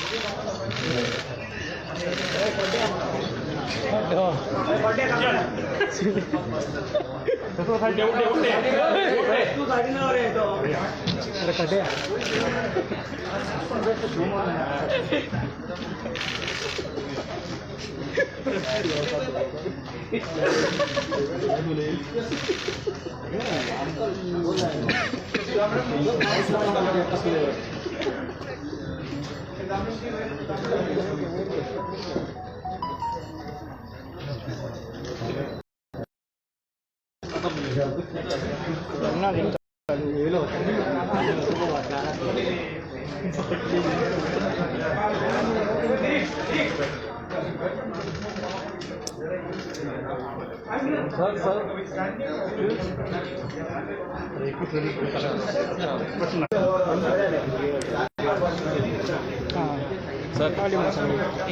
Sir एक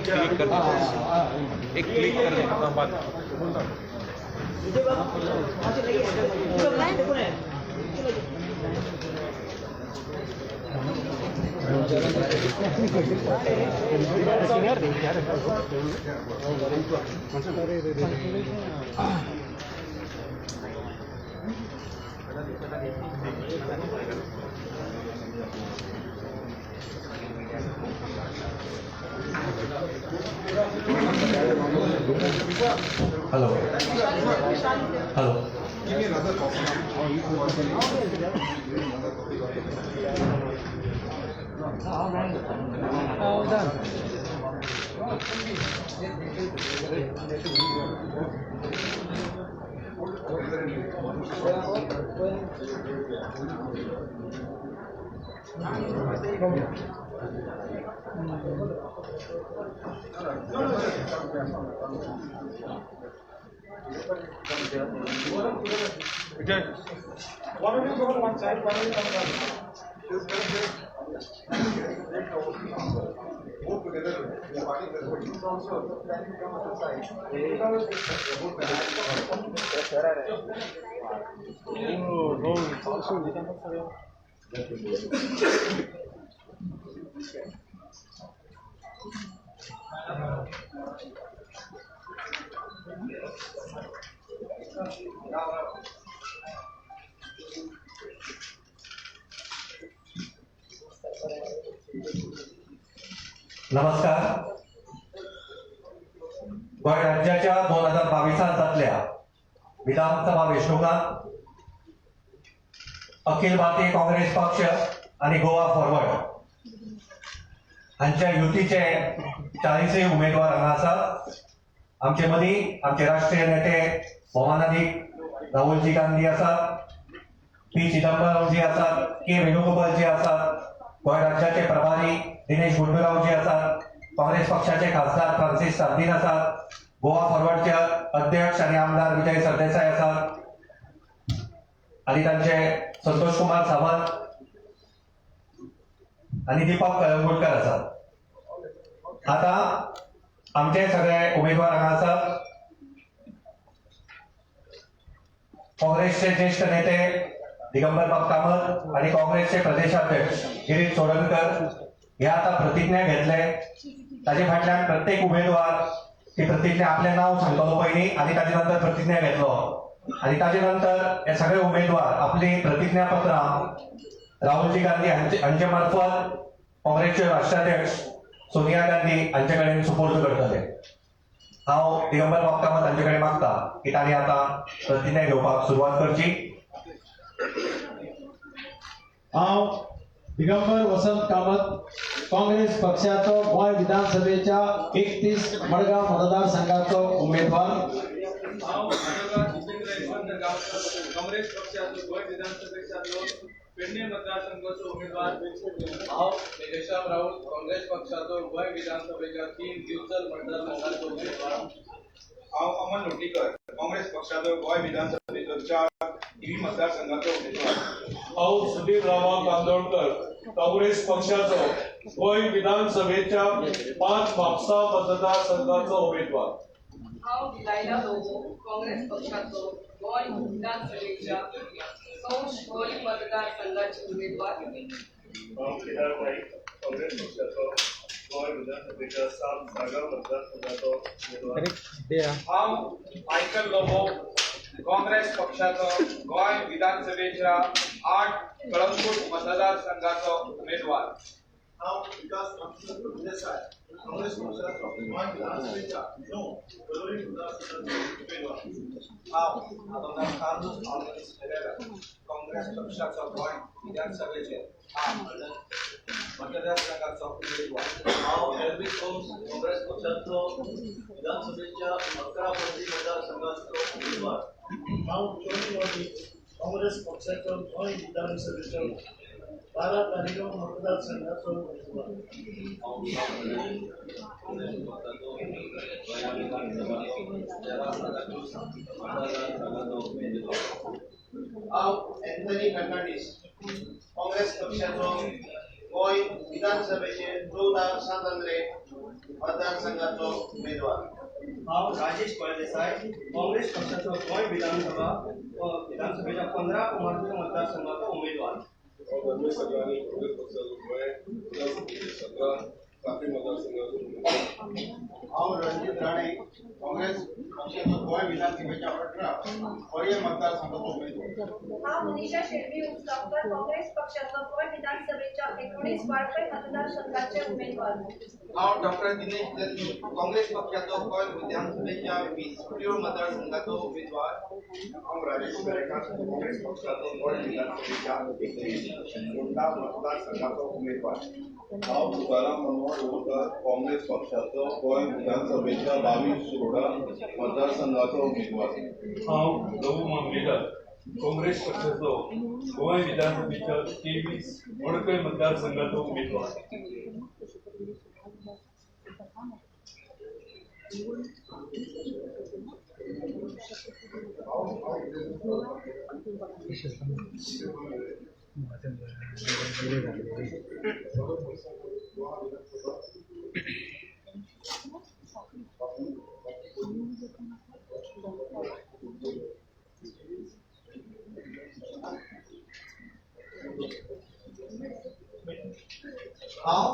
click कर दे, एक क्लिक कर दे। बात हॅलो हॅलो, नमस्कार। गोंय राज्याच्या 2022 जातल्या विधानसभा वेंचणुकांत अखिल भारतीय काँग्रेस पक्ष आणि गोवा फॉरवर्ड हांच्या युतीचे 40 उमेदवार हांगा आसात। आमचे मदीं आमचे राष्ट्रीय नेते भोवमानादीक राहुलजी गांधी आसात, पी चिदंबरमजी आसात, के वेणुगोपालजी आसात, गोंय राज्याचे प्रभारी दिनेश गुंडूरावजी आसात, काँग्रेस पक्षाचे खासदार फ्रांसीस सार्दीन आसात, गोवा फॉरवर्डचे अध्यक्ष आणि आमदार विजय सरदेसाय आसात आणि तांचे संतोष कुमार सावंत आणि दीपक कळंगूटकर आसात। आता आमचे सगळे उमेदवार हांगा आसात। काँग्रेसचे ज्येष्ठ नेते दिगंबर बाब कामत आणि काँग्रेसचे प्रदेशाध्यक्ष गिरीश चोडणकर हे आता प्रतिज्ञा घेतले। ताजे फाटल्यान प्रत्येक उमेदवार ती प्रतिज्ञा आपलें नांव सांगतलो पयलीं आनी ताजे नंतर प्रतिज्ञा घेतलो आनी ताजे नंतर हे सगळे उमेदवार आपली प्रतिज्ञापत्रां राहुलजी गांधी हांचे मार्फत काँग्रेसचे राष्ट्राध्यक्ष सोनिया गांधी हांचे कडेन सुपूर्द करतले। हांव दिगंबर बाब कामत हांचे कडेन मागता की तांणी आतां प्रतिज्ञा घेवपाक सुरवात करची। हांव दिगंबर वसंत कामत काँग्रेस पक्षाचो गोंय विधानसभेच्या 31 मडगांव मतदारसंघाचो उमेदवार। हांव जितेंद्र यशवंत गांवकर काँग्रेस पक्षाचो गोंय विधानसभेच्या पेडणे मतदारसंघाचो उमेदवार। हांव मेघश्याम राऊत काँग्रेस पक्षाचो गोंय विधानसभेच्या 3 दिवचल मतदारसंघाचो उमेदवार। हांव अमन लोटलीकर काँग्रेस पक्षाचो गोंय विधानसभेचो 4 टीव्ही मतदारसंघाचो उमेदवार। हांव सुधीर रामा कांदोळकर काँग्रेस पक्षाचो गोंय विधानसभेच्या 5 म्हापसा मतदारसंघाचो उमेदवार। हांव डिलायला लोबो काँग्रेस पक्षाचो गोंय विधानसभेच्या 100 गोंय मतदारसंघाचे उमेदवार। हांव केदार नाईक काँग्रेस पक्षाचो गोंय विधानसभेच्या 7 सागर मतदारसंघाचो उमेदवार. हांव मायकल लोबो, काँग्रेस पक्षाचो गोंय विधानसभेच्या 8 कळंगूट मतदारसंघाचो उमेदवार. हांव विकास रामचंद्र प्रभुदेसाय, काँग्रेस पक्षाचो गोंय विधानसभेच्या 9 पर्वरी मतदारसंघाचो उमेदवार. हांव आदोगाद कार्लूस आल्वारीस फेरेरा, काँग्रेस पक्षाचो गोंय विधानसभेचे 8 मतदारसंघाचो उमेदवार. हांव एल्विन गोम्स, काँग्रेस पक्षाचो विधानसभेच्या 11 पणजी मतदारसंघाचो उमेदवार. हांव जॉनी लॉनी, काँग्रेस पक्षाचो गोंय विधानसभेचो 12 तालिगांव मतदारसंघाचो उमेदवार. हांव काँग्रेस पक्षाचो गोंय विधानसभा 13 सांताक्रूज मतदारसंघाचो उमेदवार. हांव एंथनी फर्नांडीस, काँग्रेस पक्षाचो गोंय विधानसभेचे 14 सांत आंद्रे मतदारसंघाचो उमेदवार. हांव राजेश फळदेसाय, काँग्रेस पक्षाचो गोंय विधानसभेच्या 15 कुमारजुंवें मतदारसंघाचो उमेदवार. हांव धर्मेश सगळ्यांनी, काँग्रेस पक्षाचो गोंय विधानसभेच्या 17 चापी मतदारसंघाचो उमेदवार. हांव रणजीत राणे, काँग्रेस पक्षाचो गोंय विधानसभेच्या 18 पर्ये मतदारसंघाचो उमेदवार. हांव मनीषा शेळवी उसगांवकर, काँग्रेस पक्षाचो गोंय विधानसभेच्या 19 वाळपय मतदारसंघाचे उमेदवार. हांव डॉक्टर दिनेश दत्ती, काँग्रेस पक्षाचो गोंय विधानसभेच्या 20 प्रियोळ मतदारसंघाचो उमेदवार. हांव राजेश दरेकर, काँग्रेस पक्षाचो गोंय विधानसभेच्या 31 फोंडा मतदारसंघाचो उमेदवार. हांव तुकाराम मनोहर होळकर, काँग्रेस पक्षाचो गोंय विधानसभेच्या 22 शिरोडा मतदारसंघाचो उमेदवार. हांव लवू मामलेदार, काँग्रेस पक्षाचो गोंय विधानसभेच्या 23 मडकय मतदारसंघाचो उमेदवार. हांव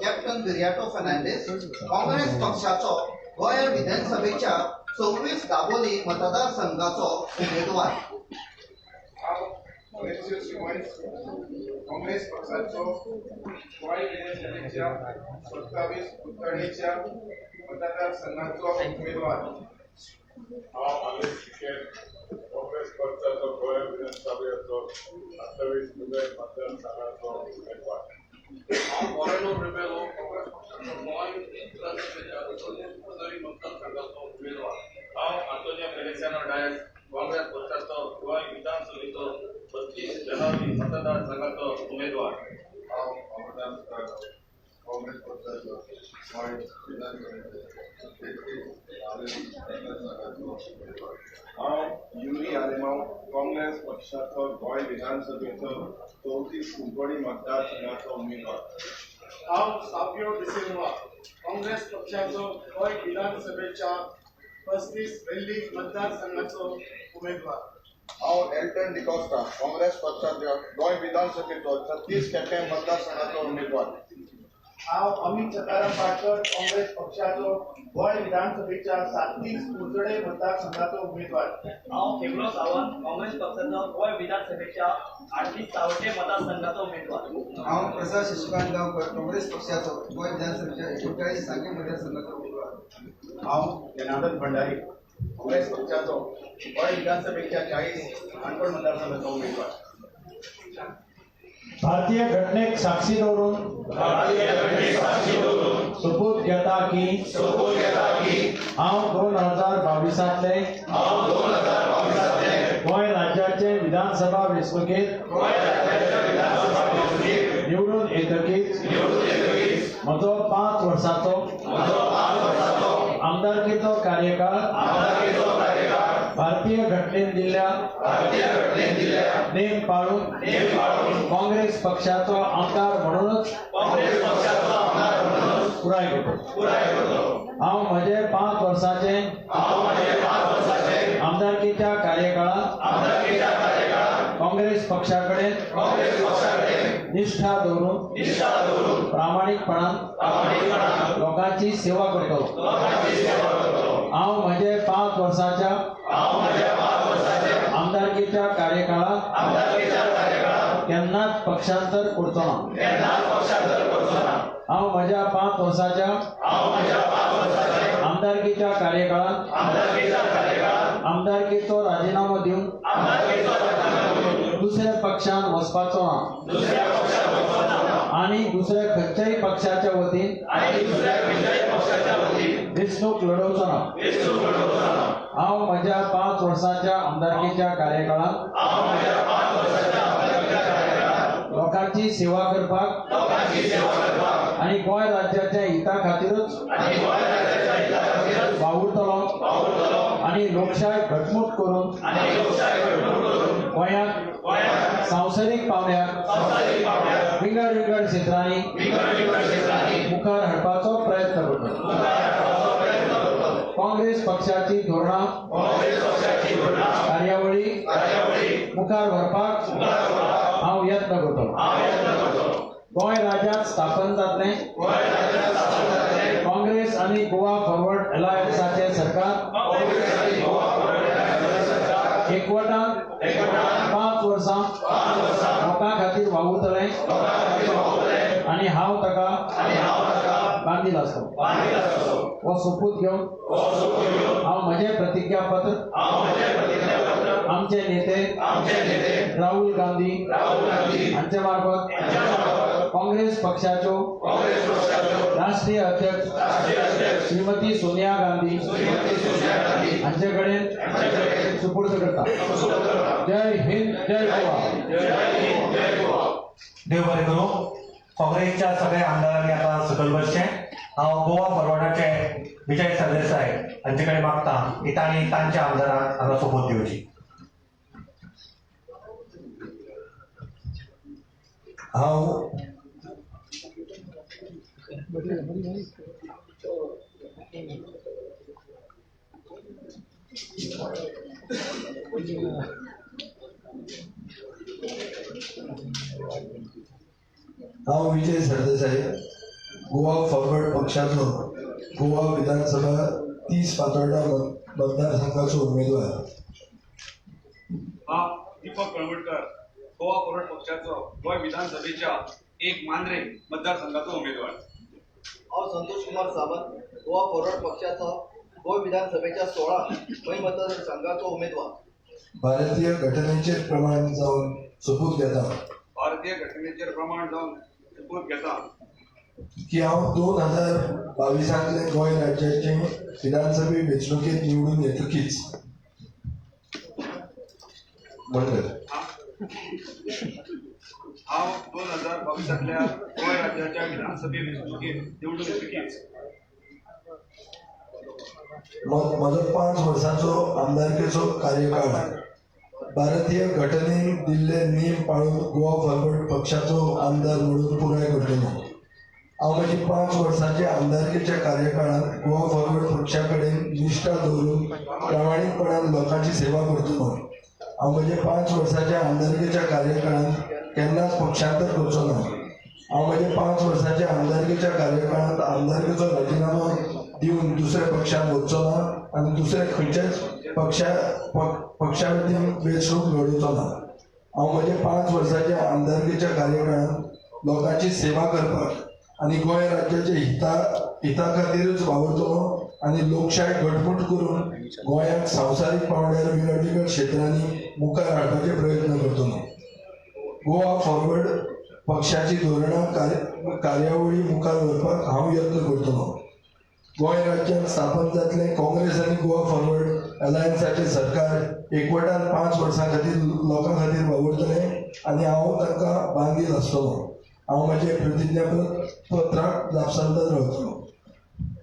कॅप्टन विरियाटो फर्नांडीस, काँग्रेस पक्षाचो गोंय विधानसभेच्या 26 दाबोली मतदारसंघाचो उमेदवार. हांव मॉरिसियो सिमोन्स, काँग्रेस पक्षाचो गोंय विधानसभेच्या 27 कुडचडेच्या मतदारसंघाचो उमेदवार. हांव आलेश शिकेर, काँग्रेस पक्षाचो गोंय विधानसभेचो 28 जुलय मतदारसंघाचो उमेदवार. हांव मोरेनो रिबेलो, काँग्रेस पक्षाचो गोंय विधानसभेच्या 29 पदरी मतदारसंघाचो उमेदवार. हांव आंतोनियो फेलिसियानो डायस, काँग्रेस पक्षाचो गोंय विधानसभेचो 32 बेलावली मतदारसंघाचो उमेदवार. हांव अमरनाथ काँग्रेस पक्षाचो गोंय विधानसभेचो 33 मतदारसंघाचो उमेदवार. हांव युरी आलेमांव, काँग्रेस पक्षाचो गोंय विधानसभेचो 34 कुंकळी मतदारसंघाचो उमेदवार. हांव सावियो डिसिल्वा, काँग्रेस पक्षाचो गोंय विधानसभेच्या 35 वेल्ली मतदारसंघाचो उमेदवार. हांव एल्टन डिकॉस्टा, काँग्रेस पक्षाचो गोंय विधानसभेचो 36 केपें मतदारसंघाचो उमेदवार. हांव अमित सकाराम पाटकर, काँग्रेस पक्षाचो गोंय विधानसभेच्या 37 कुडचडे मतदारसंघाचो उमेदवार. हांव खेमलो सावंत, काँग्रेस पक्षाचो गोंय विधानसभेच्या 38 सावड्डे मतदारसंघाचो उमेदवार. हांव प्रसाद शशिकांत गांवकर, काँग्रेस पक्षाचो गोंय विधानसभेच्या 39 सांगें मतदारसंघाचो उमेदवार. हांव जनार्दन भंडारी, काँग्रेस पक्षाचो गोंय विधानसभेच्या 40 काणकोण मतदारसंघाचो उमेदवार. भारतीय घटनेक साक्षी दवरून सोपूत घेता की हांव 2022 गोंय राज्याचे विधानसभा वेंचणुकेत निवडून येतकीच म्हजो 5 वर्साचो आमदारकीचो कार्यकाळ भारतीय घटनेन दिल्ल्या नेम पाळून काँग्रेस पक्षाचो आमदार म्हणूनच पुराय करतलो. हांव म्हजे 5 वर्साचे आमदारकीच्या कार्यकाळांत काँग्रेस पक्षा कडेन निष्ठा दवरून प्रामाणीकपणान लोकांची सेवा करतलो. हांव म्हजे 5 वर्सांच्या आमदारकीच्या कार्यकाळात केन्नाच पक्षांतर करचो ना. हांव म्हज्या 5 वर्सांच्या आमदारकीच्या कार्यकाळात आमदारकीचो राजिनामो दिवन दुसऱ्या पक्षांत वचपाचो ना आनी दुसऱ्या खंयच्याय पक्षाच्या वतीन वेंचणूक लढोवचो ना. हांव म्हज्या 5 वर्सांच्या आमदारकीच्या कार्यकाळात लोकांची सेवा करपाक आनी गोंय राज्याच्या हिता खातीरच वावुरतलो आनी लोकशाय घटमूट करून गोंयांत संवसारीक पांवड्यार विंगड विंगड क्षेत्रांनी मुखार हाडपाचो प्रयत्न करतलो. काँग्रेस पक्षाची धोरणां कार्यावळी मुखार व्हरपाक हांव यत्न करतलो. गोंय राज्यांत स्थापन जातलें काँग्रेस आनी गोवा फॉरवर्ड अलायन्साचें सरकार एकवटान 5 वर्सां लोकां खातीर वावुरतलें आनी हांव ताका बांदील आसतलो. हो सोपूत घेवन हांव म्हजें प्रतिज्ञापत्र आमचे नेते राहुल गांधी हांचे मार्फत काँग्रेस पक्षाच्यो राष्ट्रीय अध्यक्ष श्रीमती सोनिया गांधी हांचे कडेन सुपूर्द करता. जय हिंद, जय गोवा. देव बरें करूं. काँग्रेसच्या सगळ्या आमदारांनी आतां सकयल बसचें. हांव गोवा फॉरवर्डाचे विजय सरदेसाय हांचे कडेन मागता की तांणी तांच्या आमदारांक हांगा सोपूत दिवची. हांव विजय सरदेसाय, गोवा फॉरवर्ड पक्षाचो गोवा विधानसभा 30 फातोर्डा मतदारसंघाचो उमेदवार. हांव दीपक कळवणकर, गोवा फॉरवर्ड पक्षाचो गोंय विधानसभेच्या 1 मांद्रे मतदारसंघाचो उमेदवार. हांव संतोष कुमार सावंत, गोवा फॉरवर्ड पक्षाचो गोंय विधानसभेच्या 16 गोंय मतदारसंघाचो उमेदवार. भारतीय घटनेचेर प्रमाण जावन सोपूत घेता भारतीय घटनेचेर प्रमाण जावन सोपूत घेता की हांव 2022 गोंय राज्याचे विधानसभे वेंचणुकेंत निवडून येतकीच मंडळ हांव 2022 गोंय राज्याच्या विधानसभे वेंचणुकेंत निवडून येतकीच म्हजो 5 वर्सांचो आमदारकेचो कार्यकाळ भारतीय घटनेन दिल्ले नेम पाळून गोवा फॉरवर्ड पक्षाचो आमदार म्हणून पुराय करतलो. हांव म्हजी 5 वर्सांच्या आमदारकेच्या कार्यकाळांत गोवा फॉरवर्ड पक्षा कडेन निश्ठा दवरून प्रामाणीकपणान लोकांची सेवा करतलो. हांव म्हजे 5 वर्सांच्या आमदारकेच्या कार्यकाळांत केन्नाच पक्षांतर करचो ना. हांव म्हजे 5 वर्सांच्या आमदारकेच्या कार्यकाळांत आमदारकेचो राजिनामो दिवन दुसऱ्या पक्षांत वचचो ना आनी दुसऱ्या खंयच्याच पक्षा वतीन वेंचणूक लढोवचो ना. हांव म्हजे 5 वर्सांच्या आमदारकेच्या कार्यकाळांत लोकांची सेवा करपाक आनी गोंय राज्याच्या हिता खातीरच वावुरतलो आनी लोकशाय घटमूट करून गोंयांक संवसारीक पांवड्यार विंगड विंगड क्षेत्रांनी मुखार हाडपाचे प्रयत्न करतलो. गोवा फॉरवर्ड पक्षाची धोरणां कार्यावळी मुखार व्हरपाक हांव यत्न करतलो. गोंय राज्यांत स्थापन जातलें काँग्रेस आनी गोवा फॉरवर्ड अलायन्साचें सरकार एकवटान 5 वर्सां खातीर लोकां खातीर वावुरतलें आनी हांव तांकां बांदील आसतलो. हांव म्हजें प्रतिज्ञापत्राक जापसालदार रावतलो.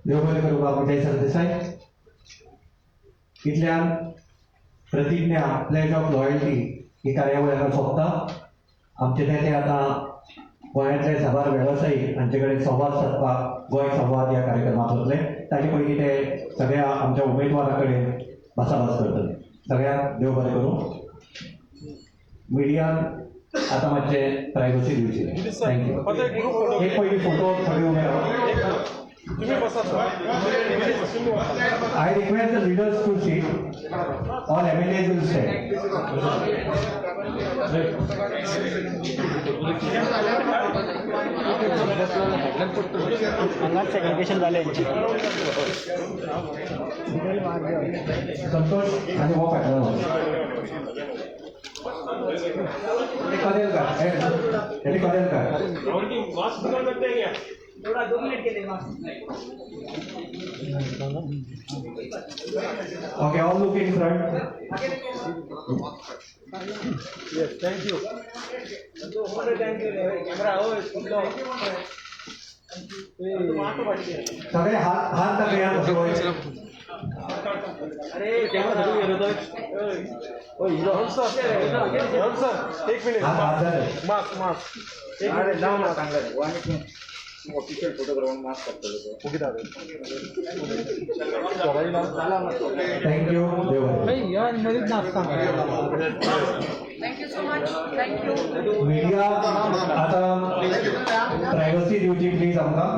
देव बरें करूं बाब विजय सरदेसाय. इतल्यान प्रतिज्ञा प्लेज ऑफ लॉयल्टी ही कार्यावळ हांगा सोंपता. आमचे नेते आतां गोंयांतले साबार वेवसायीक हांचे कडेन संवाद सादपाक गोंय संवाद ह्या कार्यक्रमांत वतले. ताचे पयलीं ते सगळ्या आमच्या उमेदवारा कडेन भासाभास करतले. सगळ्यांक देव बरें करूं. मिडियान आतां मातशें प्रायवसी दिवची. Thank you. एक पयलीं फोटो सगळे उबे रावा. I request the leaders to sit. All MLAs will stay. हांगाच सेग्रिगेशन जालें. संतोष आनी हो फाटल्यान कदेल काड, हेणी कदेल काड. थोडा 2 मिनिट केले. Okay, all look in front. Yes, thank you. Camera होय. सगळे हात हात दाखया कसो. अरे कॅमेरा धरून गेलो तो. सर, एक मिनिट. हात हात जाले. मास्क मास्क एक मिनिट. ऑफिशियल फोटोग्राफर मास्क काडटलो. Thank you. देव. Thank you so much, thank you. Media आता प्रायवसी दिवची प्लीज आमकां.